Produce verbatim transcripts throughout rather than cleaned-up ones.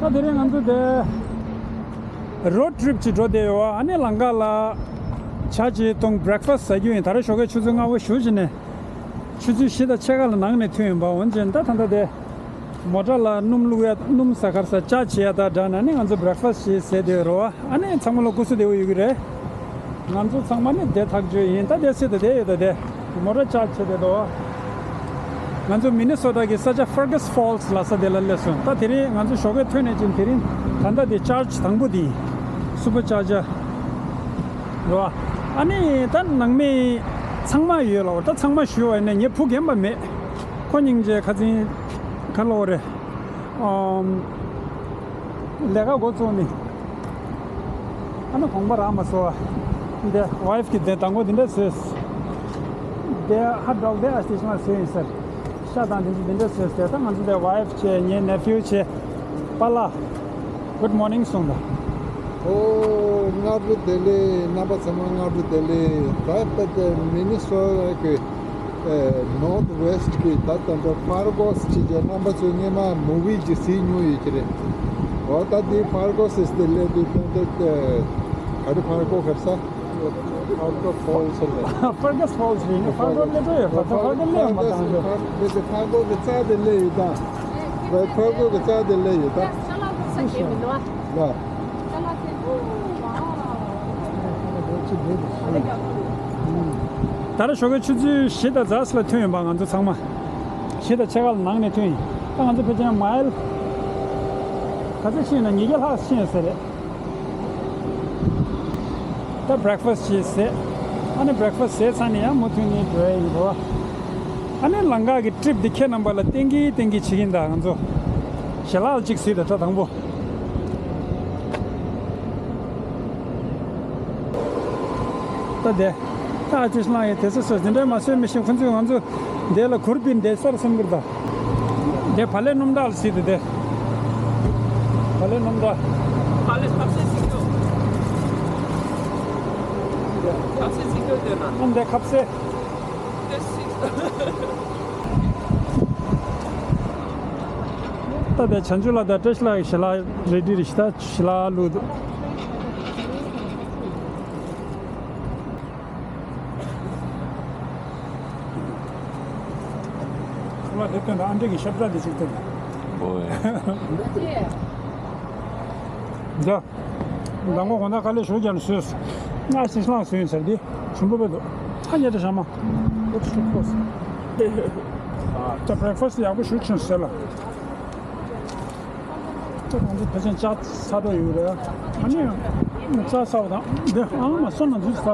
ད་དེ་རིང་ང་ཚོ་དེ་རོཌ་ཊི་རིབ་ཅིག་འགྲོ་བསྡད་ཡོད། ཨ་ནི་ལམ་ཁ་ལ་ཇ་ཅིག་འཐུང་། བྷི་རེག་ཕ་སི་ཟ་རྒྱུ་ཡིན། ད་རེས་ཞོགས་ཀས་ཆུ་ཚོད་ལྔ་པ་བཞུགས་བྱས་ནས་ཆུ་ཚོད་བཞི་དང་ཕྱེད་ཀ་ལ་ནང་ནས་ཐོན་ཡིན་པ། འོན་ཀྱང་ད་ད་ལྟ་དེ་མོ་ཊ་ལ་སྣུམ་བླུག་ཡ། སྣུམ་ཟ་ཁར་ཟ། ཇ་བྱེད་ཡ། ད་དྲག་ན་ནི་ང་ཚོ་བྷི་རེག་ཕ་སི་ཅིག་ཟས་བསྡད་ཡོད་རེད་བ། ཨ་ནི་ཚང་མ་ལ་སྐུ་གཟུགས་བདེ་པོ་ཡོད་ཀྱི་རེད། ང་ཚོ་ཚང་མ་ནི་བསྡད་ཐག་ཆོད་ཡིན། ད་བསྡད་སྲིད་དོ། བསྡད་ཡོད་དོ། དེ་མོ་ཊ་ཅར་ཇི་བྱེད་བསྡད་དོ། ང་ཚོ་མི་ནི་སོ་ཊ་གི་ས་ཆ་ཕར་གྷ་སི་ཕོལ་སི་ལབ་ས་དེ་ལ་སླེབས་སོང་། ད་དེ་རིང་ང་ཚོ་ཞོགས་ཀས་ཐོན་ནས་ཕྱིན། དེ་རིང་ད་ལྟ་དེ་ཅར་ཇི་དང་པོ་དེ་ཡིན། སུ་པར་ཅར་ཇར་རེད་བ། ཨ་ནི་ད་ནང་མི་ཚང་མ་ཡོད་ལ། འོ་ད་ཚང་མ་ཞུས་པ་ཡིན་ན་ངའི་བུ་རྒན་པ་མེད། ཁོ་སྙིང་རྗེ། ཁ་ཚིག་ག་ལོ་རེད། ཨམ། ལས་ཀ་འགོ་བཙུགས་ནས། ཨ་ནི་དགོངས་པ་རག་མ་སོང་བ། འདི་ཝའི་ཕི་གིས་འདི་དང་པོ་འདི་འདྲ་བཟོས། འདི་ཧོཊ་ཌོག་འདི་ཨ་ཤི་ཤི་མ་བཟོས་ཡིན་ཟེར། ཤ་དང་འདི་ཚོ་འདི་འདྲ་བཟོས་ཟེར། ད་ང་ཚོ་འདི་ཝའི་ཕི་བྱས། ངའི་ནེ་ཕིའུ་བྱས། པཱ་ལགས་གུཌ་མོར་ནིང་གསུངས་དང་། ཨོ། སྔ་དྲོ་བདེ་ལེགས། རྣམ་པ་ཚང་མ་སྔ་དྲོ་བདེ་ལེགས། ད་ལྟ་དེ་མི་ནི་སོ་ཊ་གི་ཨེ། ནོར་ཐི་ཝེ་སི་ཊི་གི་ད་ལྟ་འདྲ་ཕར་གོ་སི་ཅིག་ཅེ། རྣམ་པ་ཚོས་སྔོན་མ་མུ་ཝི་ཅིག་གཟིགས་མྱོང་ཡོད་ཀྱི་རེད། འོ་ད་འདི་ཕར་གོ་སི་ཟེར་དེ་སླེབས་དུས་ད་ལྟ་ག་རེ། ཕར་གོ་ག་རེ་ཟེར། ཕར་གོ་ཕོལ་སི་ཟེར་ལ། ཕར་གྷ་སི་ཕོལ་སི་རེད། ཕར་གོ་སླེབས་འགྲོ་ཡོད་པ། ད་ཕར་གོ་སླེབས་མ་བཏང་འགྲོ། ཕར་གོ་གི་རྩ་དེ་སླེབས་ཡོད་ད། ཕར་གོ་གི་རྩ་དེ་སླེབས་ཡོད་ད། ད་རེས་ཞོགས་ཀས་ཆུ་ཚོད་བཞི་དང་ཙམ་ལ་ཐོན་ཡོད་པ། ང་ཚོ་ཚང་མ་བཞི་དང་ཕྱེད་ཀ་ལ་ནང་ནས་ཐོན་ཡིན། ད་ང་ཚོ་ཕལ་ཆེར་མའིལ་ག་ཚོད་ཕྱིན་ན། ཉིས་བརྒྱ་ལྷག་ཕྱིན་ཡོད་ས་རེད། ད་བྷི་རེག་ཕ་སི་ཅིག་བཟས། ཨ་ནི་བྷི་རེག་ཕ་སི་ཅིག་བཟས་ཚར་ནས་ཡང་མུ་མཐུད་ནས་འགྲོ་ཡ་ཡིན་རོ། ཨ་ནི་ལམ་ཁ་གི་ཊི་རིབ་འདི་ཁྱེད་རྣམ་པ་ལ་བསྟན་གྱི་བསྟན་གྱི་བྱེད་ཀྱིན་གདའ། ང་ཚོ་ཞལ་ལག་གཅིག་བཟས་དང་། ད་དང་པོ། ད་དེ། ད་ཨ་ཅེ་ཤི་ལང་ཡི་དེ་ཚོ་སོ་དེ་འདྲ་མ་བཟོས་མི་ཤེས། ཁོ་ཚོས་ང་ཚོ་དེ་ལ་གུར་པིན་དེ་སར་སེམས་ཁུར་དང་། དེ་བ་ལེ་སྣུམ་དྲག་ལ་སྲིད་དེ། དེ་བ་ལེ་སྣུམ་དྲག་བ་ལེ་ཁབ་སེ་སྲིད་ཀྱོ། ཁབ་སེ་སྲིད་ཀྱོ་དེ་ན། སྣུམ་དེ་ཁབ་སེ། དེ་སྲིད། ད་དེ་བྱང་ཆུབ་ལགས་དང་བཀྲ་ཤིས་ལགས་ཀྱི་ཞལ་ལག་རེ་ཌི་རེད་ཤག་ད་ཞལ་ལག་བླུགས་འདུག་ཁོ་ལ་དེབ་སྟོན་དང་ཨ་འབྲེག་གི་ཞབས་ཁྲ་དེ་ཅིག་སྟོན། ཨོའེ། འདི། མདང་དགོང་དགོང་དག་དཀའ་ལས་ཞེ་པོ་རྒྱབ་ནས་བཟོས། སྔ་ཕྱི་ལྷག་བཟོས་ཡིན་ཟེར། འདི་ཞིམ་པོ་དཔེ་འདུག་ཨ་ཉལ་ཏེ་ཞག་མ། ཨོ་ཚུགས་ཕོ། ད་བྷི་རེག་ཕ་སི་ཡག་པོ་ཞེ་པོ་བྱུང་ཟེར་ལ། ད་ང་ཚོ་ཕལ་ཆེར་ཇ་ཟ་འགྲོ་ཡོད་རེད། ཨ་ནི་ཇ་ཟ་བ་དང་འདི་ཨ་མ་སོ་ན་འཛུལ་ཟ།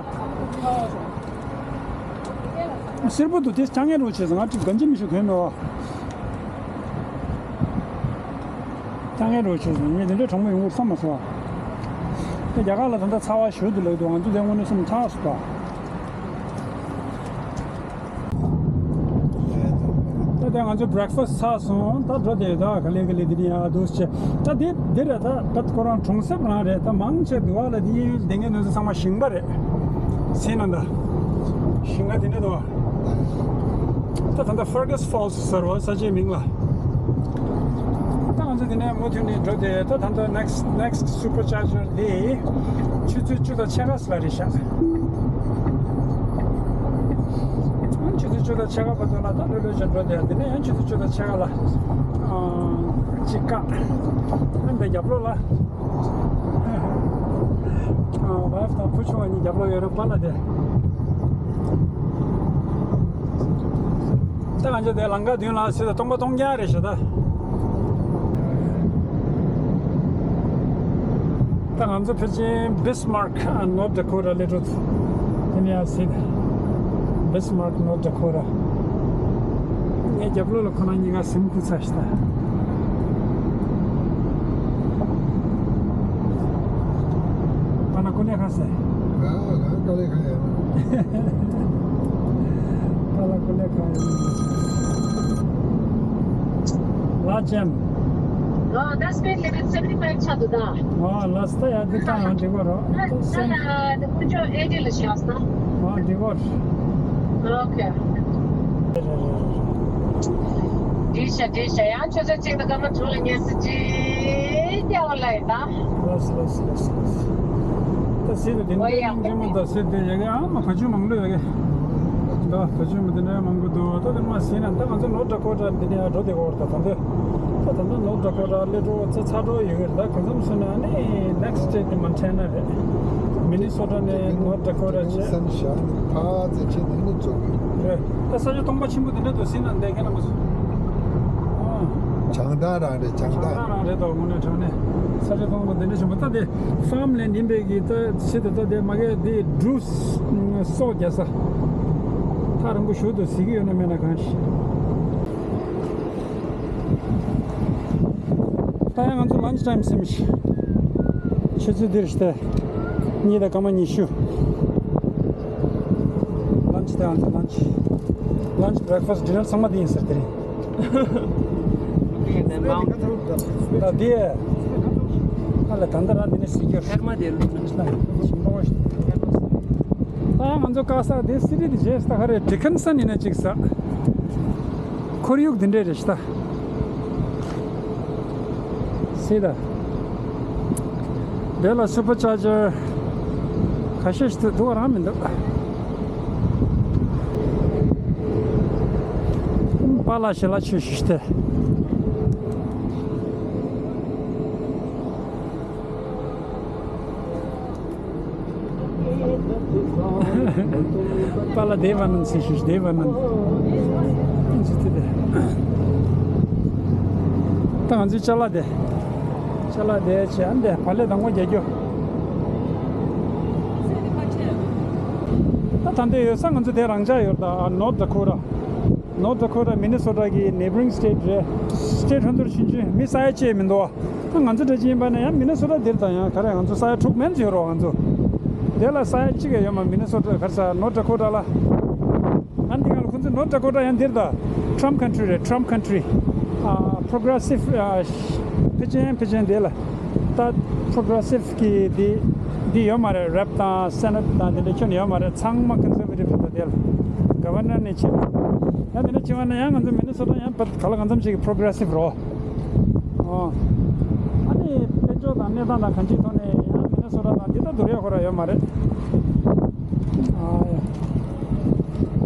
སེར་པོ་འདུག་དེ་ཅ་ངེ་རོ་བྱས་སོང་། ང་ཅིག་གང་ཅི་མི་ཤེས་གོན་མེད་པ། ཅ་ངེ་རོ་བྱས་སོང་། ངས་དེ་འདྲའི་གྲང་མོ་ཡོང་གི་བསམ་མ་སོང་། དེ་རྒྱ་གར་ལ་ད་ལྟ་ཚ་བ་ཞེ་པོ་འདུག་ལབ་འདུག་ང་ཚོ་དེ་དངོས་གནས་སེམས་ཚ་བ་ཞིག་འདུག་ད་ལྟ་ང་ཚོ་བྷི་རེག་ཕ་སི་ཚར་སོང་། ད་འགྲོ་དེ་ད་ག་ལེ་ག་ལེ་དེ་ནས་ཡར་འདུག་བྱས། ད་དེ་འདི་རེད། ད་ད་ཁོ་རང་གྲོང་གསེབ་རང་རེད། ད་མང་ཆེ་འདི་བ་ལ་དེ་ཡིན་དེ་ངས་ནོར་ཚང་མ་ཞིང་པ་རེད། སེམས་ནང་ད་ཞིང་ཁ་དེ་འདྲ་འདུག་ད་ད་ལྟ་ཕར་གྷ་སི་ཕོལ་སི་ཟེར་བ་ས་ཆའི་མིང་ལ། ད་ང་ཚོ་དེ་ནས་མུ་མཐུད་ནས་འགྲོ་དེ། ད་ད་ལྟ་next next supercharger དེ་ཆུ་ཚོད་བཅུ་དང་ཕྱེད་ཀ་ལ་རེད་ཤག་ཆུ་ཚོད་བཅུ་དང་ཕྱེད་ཀ་བར་དུ་ལ་ད་ལྷོད་ལྷོད་བྱས་འགྲོ་དེ། དེ་ནས་ཡང་ཆུ་ཚོད་བཅུ་དང་ཕྱེད་ཀ་ལ་ཨ་གཅིག་བཀག་ཨ་འདི་རྒྱབ་ལོགས་ལ་ཨ་ཝའི་ཕི་དང་བུ་ཆུང་བ་གཉིས་རྒྱབ་ལོགས་ཡོད་རེད་པ་ལ་དེ། ད་ང་ཚོ་དེ་ལམ་ཁ་མདུན་ལ་ཟེར་ད་སྟོང་པ་སྟོང་རྐྱང་རེད་ཤག་ད། ད་ང་ཚོ་ཕལ་ཆེར་Bismarck, North Dakota སླེབས་འགྲོ་འདུག་དེ་ནས་ཡར་ཟིན། Bismarck, North Dakota། ངའི་རྒྱབ་ལོགས་ལ་ཁོ་རང་གཉིས་ཀ་ཟིན་ཐུབ་ཚར་ཤག་ད། པ་ན་ཀུ་ལེ་ཁ་སེ། ཨ་ཨ་ཀ་ལེ་ཁ་ཡ། པ་ན་ཀུ་ལེ་ཁ་ཡ། ལ་ཅན། ཨ་ད་speed limit seventy five ཆགས་འདུག་ད། ཨ་ལ་སྟ་ཡ་འདི་ད་ཡང་འགྲིག་པ་རོ། ད་ད་ད་ཀུན་སྤྱོད་eighty ལ་བཞག་སོང་། ཨ་འགྲིག་པ་རེད། ཨོ་ཁེ། རེད་རེད་རེད། འགྲིག་ཤག་འགྲིག་ཤག་ཡང་ཆུ་ཚོད་གཅིག་དང་སྐར་མ་དྲུག་ལ་ཉལ་སྲིད་ཅིག་ལགས་སོ་ལགས་སོ་ལགས་སོ་ལགས་སོ། ད་ཟེར་དུ་དེ་འདྲའི་སྙིང་རྗེ་མོ་ད་ཟེར་དུ་ཡ་གི་ཨ་མ་བ་ཕྱུགས་མང་ལོས་ཡ་གི། ད་བ་ཕྱུགས་མ་དེ་འདྲའི་མང་པོ་འདུག་ད་དེ་མ་ཟེར་ན་ད་ང་ཚོ་ནོར་ཌ་ཀོ་ཊ་འདི་ནས་ཡར་འགྲོ་བསྡད་ཀྱི་ཡོད་རེད། ད་ད་འདི་ད་ད་ལྟ་ནོར་ཌ་ཀོ་ཊ་སླེབས་འགྲོ་ཚ་ཚ་འགྲོ་ཡོད་གི་རེད། ད་གང་འཚམ་སོང་ན་ཨ་ནི་next state དེ་Montana རེད། Minnesota ནས་ནོར་ཌ་ཀོ་ཊ་བྱས། སན་ཤ་ནི་ཕ་ཙེ་ཆེ་ནི་ནི་ཙོ་གི་རེད། ད་ས་ཆ་སྟོང་པ་ཆེན་པོ་དེ་འདྲ་འདུག་ཟེར་ན་འདས་མཁན་ལ་མ་སོང་། བྱང་ཐང་རང་རེད། བྱང་ཐང་རང་རེད་དོ། དངོས་གནས་དྲང་གནས་ས་ཆ་སྟོང་པ་འདི་འདྲ་ཆེན་པོ། ད་དེ་ཧྥམ་ལེན་ཡིན་པའི་གི་ད་ཆེད་དུ་ད་དེ་མ་གི་དེ་འབྲུ་སོགས་རྒྱག་ས་ཐག་རིང་པོ་ཞུ་དུ་ཟེར་གི་ཡོད་ན་མེད་ན་གང་ཤེས། ད་ཡང་ང་ཚོ་lunch time ཟིན་ཤག་ཆུ་ཚོད་འདིར་ཤི་ཏེ་གཉིས་དང་སྐར་མ་ཉི་ཤུ། lunch དེ་ང་ཚོ་lunch lunch breakfast dinner ཚང་མ་འདི་ཡིན་ཟེར་དེ་རིང་། ད་འདི་ཨ་ལ་ད་ལྟ་རང་འདི་ནས་ཟེར་རྒྱུར་ཐེར་མ་དེ་ལུག་ན་ཞིམ་པོ་ཞིག་ད་ང་ཚོ་ཀ་ས་དེ་སི་རི་དེ་རྗེས་ད་ག་རེ་ཌི་ཁན་སན་ཡིན་ན་ཅིག་ཟ། ཁོར་ཡུག་འདི་འདྲས་རེད་ཤག་ད། སི་ད། དེ་ལ་སུ་པར་ཆར་ཇར་ཁ་ཤས་ཤིག་འདུག་རང་མི་འདུག་པཱ་ལགས་ཞལ་ལག་མཆོད་ཞུས་ཏེ། པཱ་ལགས་དེ་བ་ནང་ཟེར་ཞུ་དེ་བ་ནང་། ད་ང་ཚོའི་ཅ་ལག་དེ། ཅ་ལག་དེ་བྱས་ཨ་འདི་བག་ལེབ་དང་པོ་རྒྱག་རྒྱུ། ད་ད་འདི་ཡོད་ས་ང་ཚོ་དེ་རང་འཇགས་ཡོད་ད། North Dakota North Dakota Minnesota གི་neighboring state རེད། སི་ཊེཊ་ཧོན་ཏུར་ཆུང་ཆུང་མི་ས་ཡ་གཅིག་མི་འདུག་བ། ང་ཚོ་འདྲ་ཅིག་ཡིན་པ་ན་ཡང་མི་ནི་སོ་ཊ་འདིར་དང་ཡང་ག་རེ་ང་ཚོ་ས་ཡ་དྲུག་མན་ཟེར་རོ། ང་ཚོ་དེ་ལ་ས་ཡ་གཅིག་ཡང་ཡོད་མ། མི་ནི་སོ་ཊ་ག་རེ་ཟ་North Dakota ལ། ང་འདི་ག་ལ་ཁོ་ཚོ་North Dakota ཡང་འདིར་དང་Trump country རེད། Trump country ཨ་progressive ཨ་ཕལ་ཆེན་ཕལ་ཆེན་དེ་ལ་ད་progressive གི་འདི་འདི་ཡོད་མ་རེད། rep དང་senate དང་དེ་འདྲ་ཁྱོན་ཡོད་མ་རེད། ཚང་མ་conservative རེད། ད་དེ་ལ་governor ནས་བྱས་ཡང་དེ་འདྲ་བྱས་པ་ན་ཡང་ང་ཚོ་མི་ནི་སོ་ཊ་ཡང་ག་ལ་གང་འཚམ་ཞིག་གི་progressive རོ། ཨོ། ཨ་ནི་དཔལ་འབྱོར་དང་གནས་སྟངས་དང་གང་ཅིའི་ཐོག་ནས་ཡང་མི་ནི་སོ་ཊ་དང་འདི་ལྟ་བུ་རེད་ཁོ་ར་ཡོད་མ་རེད།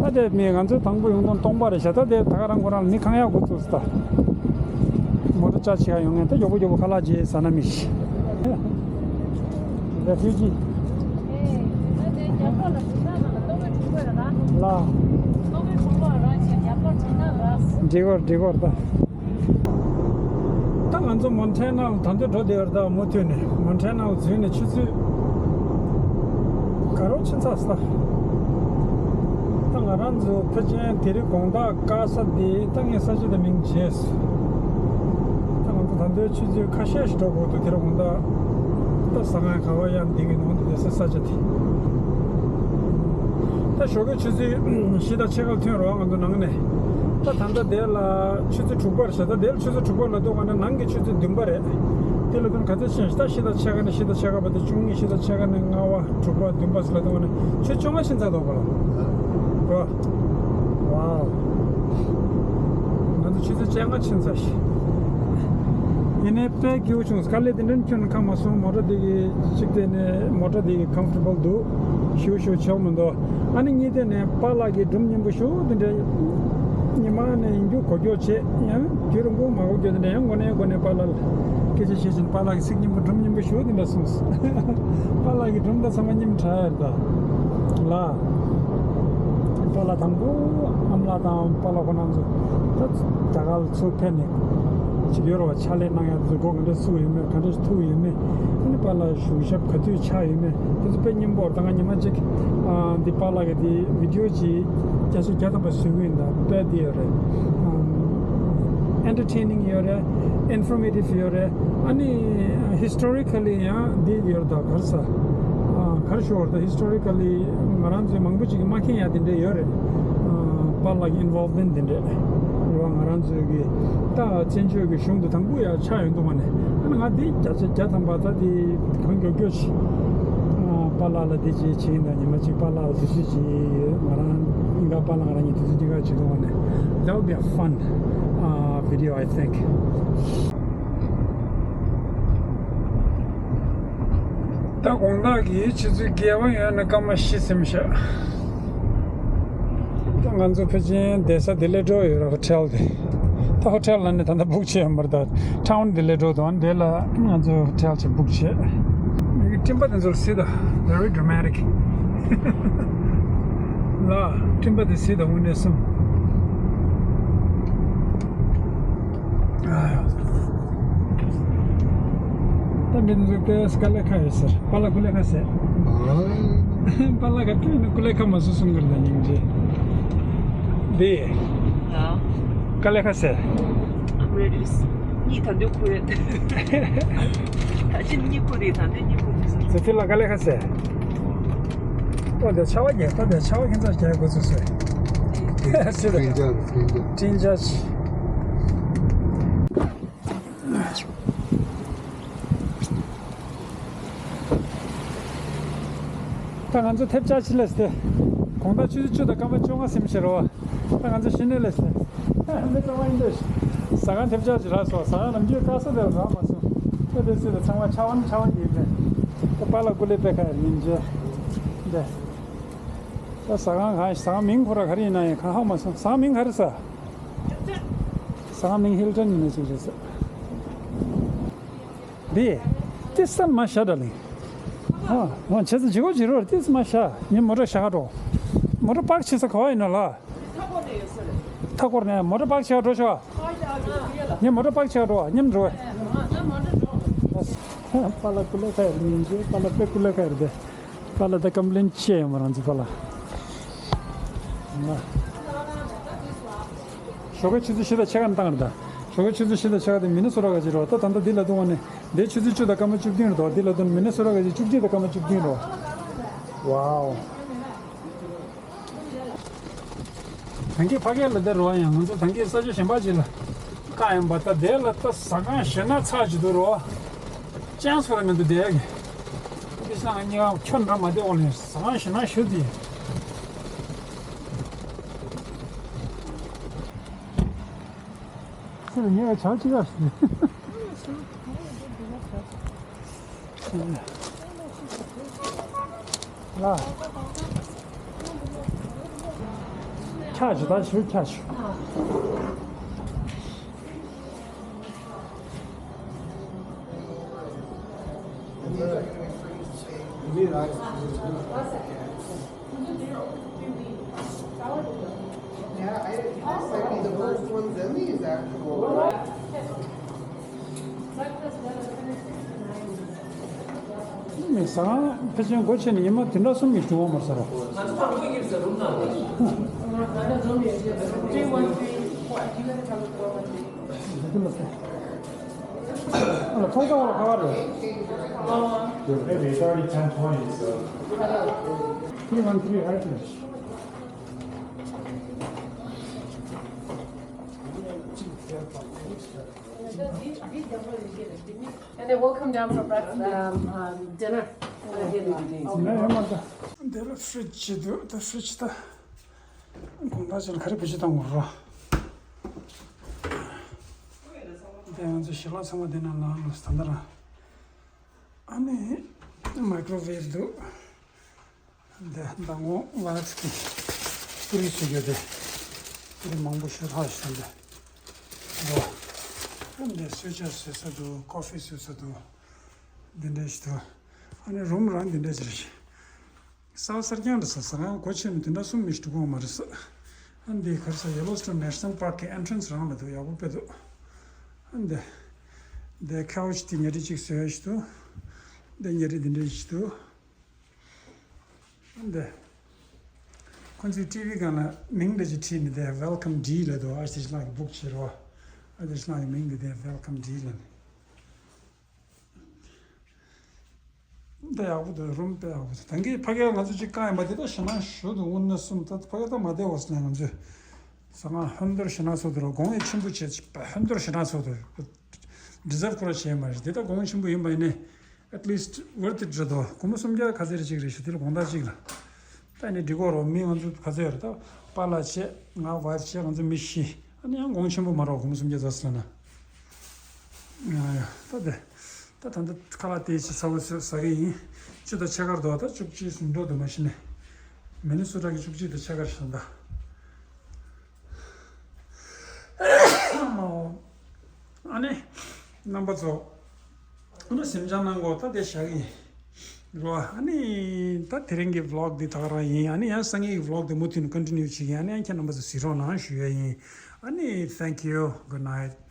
ཨ་ཡ། ད་དེ་མི་ང་ཚོའི་དང་པོ་ཡོང་དོན་སྟོང་པ་རེད་ཤག་ད་དེ་ད་ག་རང་ཁོ་རང་ལ་མི་གང་ཡག་འགོ་བཙུགས་སོང་ད། མོ་ཊ་ཅག་ཆེ་ག་ཡོང་ངས་ད་མགྱོགས་པོ་མགྱོགས་པོ་ཁ་ལག་བརྗེས་ཟ་ན་མི་ཤི། རེ་ཕིའུ་ཇི། ལ། འགྲིག་གོ་འགྲིག་གོ་ད། ད་ང་ཚོ་མོན་ཊེ་ན་ལ་ད་འདོད་འགྲོ་བསྡད་ཡོད་རེད། ད་མུ་མཐུད་ནས་མོན་ཊེ་ན་ལ་འཛུལ་ནས་ཆུ་ཚོད་ག་རོ་ཕྱིན་ཚར་སོང་། ད་ང་རང་ཚོ་ཕལ་ཆེར་དེ་རིང་དགོང་དག་དཀའ་ས་དེ་ད་ངས་ས་ཆ་དེ་མིང་བརྗེད་སོང་། ད་ང་ཚོ་ད་འདོད་ཆུ་ཚོད་ཁ་ཤས་ཤིག་འགྲོ་དགོས་འདུག་དེ་རིང་དགོང་དག་ད་ཟ་ཁང་ག་བ་ཡང་འདི་གི་ནང་དུ་བསྡད་ས་ས་ཆ་དེ། ད་ཞོགས་ཀའི་ཆུ་ཚོད་བཞི་དང་ཕྱེད་ཀ་ལ་ཐོན་རོགས། ང་ཚོ་ནང་ནས་ད་ད་ལྟ་དེ་ལ་ཆུ་ཚོད་དྲུག་པ་རེད་ཤག་ད་དེ་ལ་ཆུ་ཚོད་དྲུག་པ་ལ་འདུག་ག་ན་ནང་གི་ཆུ་ཚོད་བདུན་པ་རེད། དེ་ལ་དོན་ག་ཚོད་ཕྱིན་ཤག་ད་བཞི་དང་ཕྱེད་ཀ་ནས་བཞི་དང་ཕྱེད་ཀ་བར་དུ་བཅུ་གཉིས། བཞི་དང་ཕྱེད་ཀ་ནས་ལྔ་པ་དྲུག་པ་བདུན་པ་ཟེར་ལ་འདུག་ག་ན་ཆུ་བཅོ་ལྔ་ཕྱིན་ཚར་འདུག་ག་ལ། གོ། ཝའོ། ང་ཚོ་ཆུ་ཚོད་བཅོ་ལྔ་ཕྱིན་ཚར་ཤག་ཡིན་ནའི་དཔེ་སྐྱིད་པོ་བྱུང་། དཀའ་ལས་དེ་འདྲ་ཁྱོན་ནས་ཁག་མ་སོང་། མོ་ཊ་དེ་གི་གཅིག་བལྟས་ནས་མོ་ཊ་དེ་གི་comfortable འདུག་ཞུ་ཞུ་ཆོག་མི་འདུག་ཨ་ནི་གཉིས་དེ་ནས་པཱ་ལགས་ཀྱི་སྒྲུང་སྙན་པོ་ཞུ་དེ་འདྲ་ཉི་མ་ནས་ཡིན་རྒྱུ་གོ་རྒྱུ་བྱས་ཡང་རྒྱུན་རིང་པོ་མ་གོ་རྒྱུ་དེ་འདྲ་ཡང་དངོས་གནས་དངོས་གནས་པཱ་ལགས་ལ་སྐད་ཆ་བཤད་བཞིན་པཱ་ལགས་ཀྱི་ཚིག་སྙན་པོ་སྒྲུང་སྙན་པོ་ཞུ་དེ་འདྲ་གསུངས་སོང་། པཱ་ལགས་ཀྱི་སྒྲུང་ད་ཚང་མ་སྙན་ཁྲ་ཡར་ད་ལ། པཱ་ལགས་དང་པོ་ཨ་མ་ལགས་དང་པཱ་ལགས་ཁོ་རང་ཚོ་ད་རྒྱ་གར་ལ་ཚུར་ཕེབས་ནས་ཅིག་ཡོད་རེད་བ། ཕྱག་ལས་གནང་ཡག་དེ་ཚོ་སྒོ་ག་འདྲ་ཚུགས་ཡོད་མེད་ག་འདྲ་ཐུག་ཡོད་མེད། ཨ་ནི་པཱ་ལགས་གཞུང་ཞབས་ག་དུས་ཆགས་ཡོད་མེད་དེ་ཚོ་དཔེ་སྙན་པོ་ད་ང་ཉི་མ་གཅིག་ཨ་འདི་པཱ་ལགས་ཀྱི་འདི་བི་ཌི་ཡོ་ཅིག་བརྒྱ་ཆ་བརྒྱ་ཐམ་པ་བཟོ་གི་ཡིན། ད་དཔེ་འདི་ཡོད་རེད། ཨ་entertaining ཡོད་རེད། informative ཡོད་རེད། ཨ་ནི་historically ཡང་འདི་ཡོད་རེད། ད་ག་རེ་ཟ་ཨ་ག་རེ་ཞུ་བ་རེད། ད་historically ང་རང་ཚོའི་མང་པོ་ཅིག་གིས་མ་མཁྱེན་ཡ་དེ་འདྲས་ཡོད་རེད། ཨ་པཱ་ལགས་ཀྱི་involvement དེ་འདྲས་རེད་བ། ང་རང་ཚོའི་གི་ད་བཙན་བྱོལ་གྱི་གཞུང་དུ་དང་པོ་ཡ་ཆགས་ཡོང་འདུག་མ་ནས། ཨ་ནི་ང་འདི་བརྒྱ་ཆ་བརྒྱ་ཐམ་པ་ད་འདི་གང་མགྱོགས་མགྱོགས་ཤིག་ཨ་པཱ་ལགས་ལ་འདི་ཅིག་བྱེད་ཡིན། ད་ཉི་མ་གཅིག་པཱ་ལགས་ལ་དུས་ཚོད་ཅིག་ང་རང་ཨིན་ག་པཱ་ལགས་ང་རང་གཉིས་དུས་ཚོད་གཅིག་ཁ་བྱེད་འདུག་མ་ནས། That would be a fun uh, video, I think. ད་དགོང་དག་གི་ཆུ་ཚོད་བརྒྱད་པ་ཡོད་ན་སྐར་མ་བཞི་ཟིན་ཤག་ད་ང་ཚོ་ཕལ་ཆེར་བསྡད་ས་དེ་ལས་འགྲོ་ཡོད་ར། ཧོ་ཊེལ་དེ། ད་ཧོ་ཊེལ་ལ་ནི་ད་ལྟ་བུག་བྱས་ཡོད་མ་རེད། ད་ཊའུན་དེ་ལས་འགྲོ་དང་དེ་ལ་ང་ཚོ་ཧོ་ཊེལ་ཅིག་བུག་བྱས། མི་གི་སྤྲིན་པ་དེ་ཚོར་སྲིད་ད། Very dramatic. ལ་སྤྲིན་པ་དེ་སྲིད་ད་དངོས་གནས་སེམས། ད་མི་འདུག་སྟེ་དཀའ་ལས་ཁག་ཡོད་ཟེར། པཱ་ལགས་སྐུ་ལས་ཁག་ཟེར། པཱ་ལགས་ག་དུས་ཡིན་ན་སྐུ་ལས་ཁག་མ་བཟོ་གསུང་གི་རེད། ད་སྙིང་རྗེ། འདི། དཀའ་ལས་ཁག་ཟེར། I'm ready. གཉིད་ད་དུང་ཁུག་ཡོད། ད་ཕྱིན་གཉིད་ཁུག་དེ་ད་དུང་གཉིད་ཁུག་དེ་ཟེར། ཚེ་ཕི་ལ་དཀའ་ལས་ཁག་ཟེར། ཏོ་དེ་ཆར་པ་རྒྱག་ཏོ་དེ་ཆར་པ་ཁྱེད་ཚོ་རྒྱག་དགོས་ཚུལ་སོས། སྤྲིན་འཇགས་སྤྲིན་འཇགས། སྤྲིན་འཇགས་ཤིག་ད་ང་ཚོ་ཐེབས་ཆག་ཕྱི་ལ་སྟེ། དགོང་དག་ཆུ་ཚོད་བཅུ་དང་སྐར་མ་བཅོ་ལྔ་ཟིན་ཤག་རོ། ད་ང་ཚོ་ཤི་ནས་ལས་སྟེ། མི་ཚང་མ་ཡིན་འདོད། ཟ་ཁང་ཐེབས་ཆག་ཅིག་རག་སོང་། ཟ་ཁང་ལམ་རྒྱུད་དཀའ་ས་དེར་རག་མ་སོང་། ད་དེ་ཚོ་ཚང་མ་ཆར་པ་ནི་ཆར་པ་ཡིན་པས། ད་པཱ་ལགས་སྐུ་ལས་པད་ཁ་ཡར་ཉིན་བྱས། འདི། ད་ཟ་ཁང་གང་ཟ་ཁང་མིང་ཁོ་ར་ག་རེ་ཡིན་ན་ཡང་གང་ཧ་མ་སོང་། ཟ་ཁང་མིང་ག་རེ་ཟ། ཟ་ཁང་མིང་ཧིལ་ཊོན་ཡིན་ན་ཅིག་རེད་ཟ། འདི། ཏི་སན་མ་ཤ་ཌ་ལིང་། ཨ། ཨ། བྱས་ཙང་ཇི་གོ་ཇི་རོ་ཏི་སན་མ་ཤ། ངས་མོ་ཊ་ཤ་ཁ་འགྲོ། མོ་ཊ་པག་ཆེ་ས་ག་བ་ཡིན་ན་ལ། མཐའ་སྐོར་ནས་མོ་ཊ་པག་ཆེ་འགྲོ་ཤོག་ངས་མོ་ཊ་པག་ཆེ་འགྲོ་བ་མཉམ་འགྲོ། པཱ་ལགས་སྐུ་ལས་ཁག་ཡོད་རེད། ཉིན་བྱས་པཱ་ལགས་དཔེ་སྐུ་ལས་ཁག་ཡོད་རེད། པཱ་ལགས་ད་ཀམ་པི་ལེན་བྱས་ཡོང་བ་རང་ཚོ་པཱ་ལགས། ཞོགས་ཀའི་ཆུ་ཚོད་བཞི་དང་ཕྱེད་ཀ་ནས་བཏང་རེད་ད། ཞོགས་ཀའི་ཆུ་ཚོད་བཞི་དང་ཕྱེད་ཀ་དེ་མི་ནི་སོ་ཊ་ག་ཅིག་རེད་བ། ད་ད་ལྟ་འདི་ལ་བཏུང་བ་ནི་འདི་ཆུ་ཚོད་བཅུ་དང་སྐར་མ་བཅུ་བདུན་རེད་དོ། འདི་ལ་བཏུང་ནི་མི་ནི་སོ་ཊ་ག་ཅིག་བཅུ་གཅིག་དང་སྐར་མ་བཅུ་བདུན་རེད་བ། ཝའོ། ད་གིན་ཕ་གི་ལ་བསྡད་རོགས། ཡང་ང་ཚོ་ད་གིན་ས་ཆ་གཞན་པ་ཅིག་ལ་བཀག་ཡིན་པ། ད་དེ་ལ་ད་ཟ་ཁང་ཞེ་ན་ཚ་ཅིག་འདུག་རོགས། ཅན་སུ་ར་མི་འདུག་དེ་གི། དེ་སང་ངས་ཁྱོད་འདྲ་མ་བདེ་འོང་ལེ། ཟ་ཁང་ཞེ་ན་ཞུ་དེ། ཁྱོད་ངས་ཆ་ཅི་ག་ཞུ། ལ། ཁྱག་ཞུ་ད་ཞུ་ཁྱག་ཞུ། Yeah, I, this might be the first one Zenny is actual. མི་ཟ་ཁང་ཕལ་ཆེར་སྒོ་ཕྱེ་ནས་ཉི་མ་དེ་འདྲ་གསུམ་གྱི་འགྲོ་བ་མ་ཟ་རོགས། ང་ཚོ་ཕར་སྒོ་ཁྱེར་ཟེར་རུམ་ནང་ལ། Three one three four. ཨ་ལ་ཐོག་ཐོག་ལ་ཁ་བ་རེད། Maybe it's already ten twenty, so. Three one three, right? And then we'll come down for breakfast, um, um, dinner. འདི་ལ་ཧྥི་རིཇ་ཅིག་འདུག་ད་ཧྥི་རིཇ་ད། དགོང་དག་ཅིག་ལ་ག་རེ་བེད་སྤྱོད་གཏང་དགོས་རོ། འདི་ང་ཚོ་ཞལ་ལག་ཚང་མ་འདི་ནང་ལངས་ལོ་ད་ལྟ་རང་། ཨ་ནི་མའི་ཀྲོ་ཝེབ་འདུག་འདི་མདང་དགོང་ཝ་ལགས་ཀྱིས་པུ་རི་བཟོས་ཡོད་དེ། པུ་རི་མང་པོ་ཞེ་དྲག་ཞིག་དང་འདི། འདི་སུའི་ཇ་བཟོ་ས་འདུག་ཀོ་ཧྥི་བཟོ་ས་འདུག་འདི་འདྲ་ཞིག་འདུག་ཨ་ནི་རུམ་རང་འདི་འདྲ་ཞིག་རེད། གསར་པ་གསར་རྐྱང་རེད་ཟེར། ཟ་ཁང་སྒོ་ཕྱེ་ནས་དེ་འདྲ་གསུམ་མི་ཞིག་འགྲོ་གི་ཡོད་མ་རེད་ཟེར། ཨ་འདི་ག་རེ་ཟེར། Yellowstone National Park གི་ཨེན་ཊི་རན་སི་རང་ལ་འདུག་ཡག་པོ་དཔེ་འདུག་ཨ་འདི། འདི་ཁའུ་ཆི་དེ་ཉལ་ཁྲི་གཅིག་བཟོས་ཡ་ཞིག་འདུག་འདི་ཉལ་ཁྲི་འདི་འདྲ་ཞིག་འདུག་ཨ་འདི། ཁོ་ཚོའི་ཊི་ཝི་སྒང་ལ་མིང་འདྲ་ཅིག་བྲིས་ནས་དེ་Welcome D ལབ་འདུག་ཨ་ཤེ་ཤེ་ལགས་ཀྱིས་བུག་བྱས་རོ། ཨ་ཤེ་ཤེ་ལགས་ཀྱི་མིང་འདི་དེ་Welcome D ལབ་ནས། འདི་ཡག་པོ་འདུག་རུམ་དཔེ་ཡག་པོ་འདུག་ད་གིན་ཕ་གིར་ང་ཚོ་གཅིག་བཀག་ཡིན་པ་དེ་ད་ཞེ་ན་ཞུ་འདུག་དངོས་གནས་སེམས། ད་ཕ་གིར་ད་མ་བསྡད་འོ་ཟེར་ནས་ང་ཚོས་ཟ་ཁང་ཧོན་འདོར་ཞེ་ན་ཚོ་འདུག་རོ། གོང་ཡ་ཆེན་པོ་བྱས་ཅིག་ཧོན་འདོར་ཞེ་ན་ཚོ་འདུག་ཌི་ཛརབ་ཁོ་ར་བྱས་མ་རེད། དེ་ད་གོང་ཆེན་པོ་ཡིན་པ་ཡིན་ནའི་at least worth it རེད་དོ། སྒོར་མོ་སུམ་བརྒྱ་ག་ཚོད་རེ་ཅིག་རེད་ཞུ། དེ་ལ་དགོང་དག་ཅིག་ལ་ད་ནི་འགྲིག་གོ་རོ། མི་ང་ཚོ་ག་ཚོད་ཡོད་རེད། ད་པཱ་ལགས་བྱས་ང་ཝའི་ཕི་བྱས་ང་ཚོ་མི་བཞི། ཨ་ནི་ཡང་གོང་ཆེན་པོ་མ་རོ། སྒོར་མོ་སུམ་བརྒྱ་ཙམ་ཟེར་ན། ཡ་ཡ་ད་དེ། ད་ད་ལྟ་ཁ་ལག་དེ་ཅི་ཚ་བོ་ཟ་གི་ཡིན། བཅུ་དང་ཕྱེད་ཀར་འདུག་ད་བཅུ་གཅིག་ཟིན་འགྲོ་འདུག་མ་གཞི་ནས། མི་ནི་སོ་ཊ་གི་བཅུ་གཅིག་དང་ཕྱེད་ཀར་ཞིག་འདུག་ཨ་ནི། རྣམ་པ་ཚོ། ཨ་ནི་སེམས་ཅན་ནང་གོ་ད་དེ་བཞག་ཡིན། རོ། ཨ་ནི། ད་དེ་རིང་གི་བི་ལོག་འདི་ད་ག་རང་ཡིན། ཨ་ནི་ཡང་སང་ཉིན་གི་བི་ལོག་འདི་མུ་མཐུད་ནས་ཀོན་ཊི་ནིའུ་བྱེད་ཀྱི་ཡིན། ཨ་ནི་ཡང་ཁྱེད་རྣམ་པ་ཚོ་གཟིགས་རོགས་གནང་ཞུ་ཡ་ཡིན། ཨ་ནི། Thank you. Good night.